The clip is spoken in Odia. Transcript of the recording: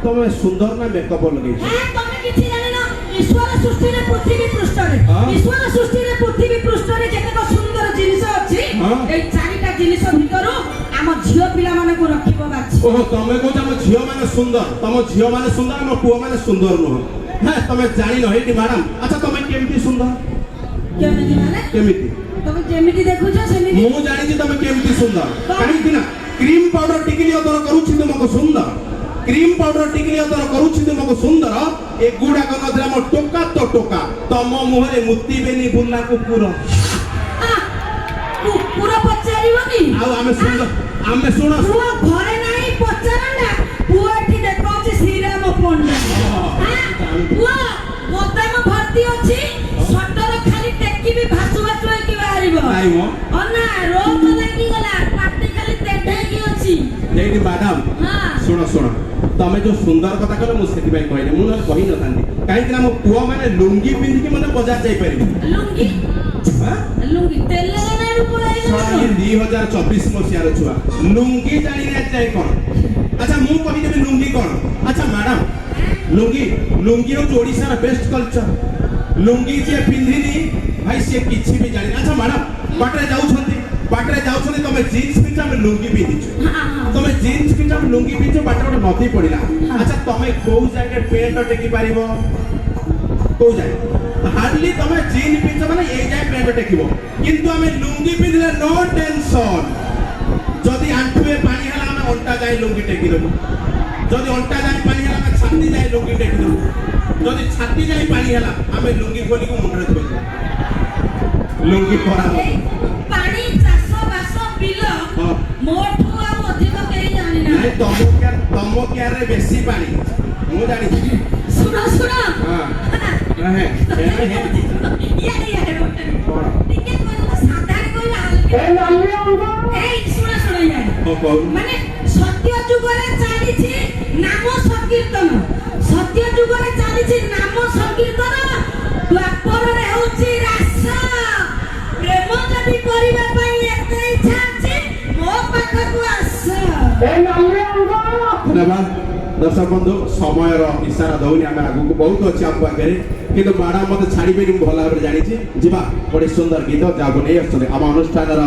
ତମେ ସୁନ୍ଦର ନା ମେକଅପ୍ ଲଗେଇଛ? ତମେ କିଛି ଜାଣିନ। ଈଶ୍ୱର ସୃଷ୍ଟିରେ ପୃଥିବୀ ପୃଷ୍ଠରେ, ଈଶ୍ୱର ସୃଷ୍ଟିରେ ପୃଥିବୀ ପୃଷ୍ଠରେ ଯେତେକ ସୁନ୍ଦର ଜିନିଷ ଅଛି, ଏଇ ଚାରିଟା ଜିନିଷ ଭିତରୁ ଆମ ଝିଅ ପିଲାମାନଙ୍କୁ ରଖିବ ବାଛି। ଓହୋ, ତମେ କହୁଛ ଆମ ଝିଅ ମାନେ ସୁନ୍ଦର। ତମ ଝିଅ ମାନେ ସୁନ୍ଦର, ଆମ ପୁଅ ମାନେ ସୁନ୍ଦର ନୁହଁ। ହେ, ତମେ ଜାଣିନ ଏଇଠି ମ୍ୟାଡାମ। ଆଚ୍ଛା, ତମେ କେମିତି ସୁନ୍ଦର? କେମିତି ମାନେ? କେମିତି? ତମେ ଯେମିତି ଦେଖୁଛ ସେମିତି। ମୁଁ ଜାଣିଛି ତମେ କେମିତି ସୁନ୍ଦର। କାହିଁକି ନା କ୍ରିମ ପାଉଡର ଟିକିଲି ଅତର କରୁଛି ତୁମକୁ ସୁନ୍ଦର। କ୍ରିମ ପାଉଡର ଟିକିଲି ଅତର କରୁଛି ତୁମକୁ ସୁନ୍ଦର। ଏଗୁଡାକ ନଥିଲା ମୋ ଟୋକା ତ ଟୋକା ତମ ମୁହଁରେ ମୁତିବେନି ବୁଲା କୁକୁର। କୁକୁର ପଚାରିବନି। ଆଉ ଆମେ ସୁନ୍ଦର, ଆମେ ଶୁଣ। ପୁଅ ଘରେ ନାହିଁ, ପଚାରନ୍ତା। ପୁଅ ଏଠି ଦେଖାଉଛି ଶ୍ରୀରାମ ପଣ୍ଡା। ପୁଅ ଗୋଦାମ ଭର୍ତ୍ତି ଅଛି, ସଟର ଖାଲି ଟେକିବି, ଭାସୁ ଭାସୁ ହେଇକି ବାହାରିବ। ନାଇଁ ମ। ଅନା, ରୋଗ ଲାଗିଗଲା, ପାଟି ଖାଲି ତେଢେଇକି ଅଛି। ଏଇଠି ମ୍ୟାଡାମ। ଶୁଣ ଶୁଣ, ତମେ ଯୋଉ ସୁନ୍ଦର କଥା କହିଲ, ମୁଁ ସେଥିପାଇଁ କହିଲି। ମୁଁ ନହେଲେ କହିନଥାନ୍ତି। କାହିଁକି ନା ମୋ ପୁଅ ମାନେ ଲୁଙ୍ଗି ପିନ୍ଧିକି ମଧ୍ୟ ବଜାର ଯାଇପାରିବେ। ଲୁଙ୍ଗି? ହାଁ? ଲୁଙ୍ଗି ତେଲେଙ୍ଗାନାରୁ ଶଳା, ପଳେଇଗଲା। ଇଏ 2024 ମସିହାର ଛୁଆ, ଲୁଙ୍ଗି ଜାଣିନି ଆଜି ଯାଏ କଣ। ଆଚ୍ଛା, ମୁଁ କହିଦେବି ଲୁଙ୍ଗି କଣ। ଆଚ୍ଛା ମ୍ୟାଡାମ, ଲୁଙ୍ଗି, ଲୁଙ୍ଗି ହଉଛି ଓଡ଼ିଶାର ବେଷ୍ଟ କଲଚର। ଲୁଙ୍ଗି ଯିଏ ପିନ୍ଧିନି ଭାଇ, ସିଏ କିଛି ବି ଜାଣିନି। ଆଚ୍ଛା ମ୍ୟାଡାମ, ବାଟରେ ଯାଉଛନ୍ତି, ବାଟରେ ଯାଉଛନ୍ତି, ତମେ ଜିନ୍ସ ପିନ୍ଧିଛ, ଆମେ ଲୁଙ୍ଗି ପିନ୍ଧିଛୁ। ହଁ ହଁ ତମେ ଜିନ୍ସ ପିନ୍ଧିଛ, ଆମେ ଲୁଙ୍ଗି ପିନ୍ଧିଛୁ। ବାଟରେ ଗୋଟେ ନଦୀ ପଡିଲା। ଆଚ୍ଛା, ତମେ କୋଉ ଜାଗାରେ ପେଣ୍ଟ ଟେକି ପାରିବ? କୋଉ ଯାଏ? ହାର୍ଡଲି ତମେ ଜିନ୍ ପିନ୍ଧିଛ ମାନେ ଏଇ ଯାଏ ପେଣ୍ଟ ଟେକିବ। କିନ୍ତୁ ଆମେ ଲୁଙ୍ଗି ପିନ୍ଧିଲେ ନୋ ଟେନସନ। ଯଦି ଆଣ୍ଠୁଏ ପାଣି ହେଲା, ଆମେ ଅଣ୍ଟା ଯାଏ ଲୁଙ୍ଗି ଟେକିଦେବୁ। ଯଦି ଅଣ୍ଟା ଯାଏ ପାଣି ହେଲା, ଆମେ ଛାତି ଯାଏ ଲୁଙ୍ଗି ଟେକିଦେବୁ। ଯଦି ଛାତି ଯାଏ ପାଣି ହେଲା, ଆମେ ଲୁଙ୍ଗି ଖୋଲିକି ମୁଣ୍ଡରେ ଥୋଇଦେବୁ। ଲୁଙ୍ଗି ଖରାପ। ଏଇ ସବୁ ପାଣି, ଚାଷ ବାସ, ବିଲ, ମୋଠୁ ଆଉ ଅଧିକ କେହି ଜାଣିନାହାନ୍ତି। ନାଇଁ, ତମ କ୍ୟାରରେ ବେଶୀ ପାଣି, ମୁଁ ଜାଣିଛି। ଶୁଣ ଶୁଣ। ହଁ ହେ, ହେ, ହେ। ଇଆଡ଼େ ଇଆଡ଼େ ଗୋଟେ। କଣ? ଟିକେ କହିଲ, ସାଧାରେ କହିଲ ହାଲକା। ଏଇ ଶୁଣ ଶୁଣ, ଇଆଡ଼େ। ହଁ, କହୁନୁ। ମାନେ ସତ୍ୟ ଯୁଗରେ ଚାଲିଛି ନାମ ସଂକୀର୍ତ୍ତନ। ସତ୍ୟ ଯୁଗରେ ଚାଲିଛି ନାମ ସଂକୀର୍ତ୍ତନ, ଦ୍ୱାପରରେ ହଉଛି ରାସ। ପ୍ରେମ ଯଦି କରିବା ପାଇଁ ଏତେ ଇଚ୍ଛା ଅଛି, ମୋ ପାଖକୁ ଆସ। ଧନ୍ୟବାଦ ଦର୍ଶକ ବନ୍ଧୁ। ସମୟର ଇଶାରା ଦଉନି, ଆମେ ଆଗକୁ ବହୁତ ଅଛି ଆମ ପାଖରେ, କିନ୍ତୁ ମ୍ୟାଡାମ ମତେ ଛାଡ଼ିବେନି, ମୁଁ ଭଲ ଭାବରେ ଜାଣିଛି। ଯିବା ଗୋଟେ ସୁନ୍ଦର ଗୀତ, ଯାହାକୁ ନେଇ ଆସୁଛନ୍ତି ଆମ ଅନୁଷ୍ଠାନର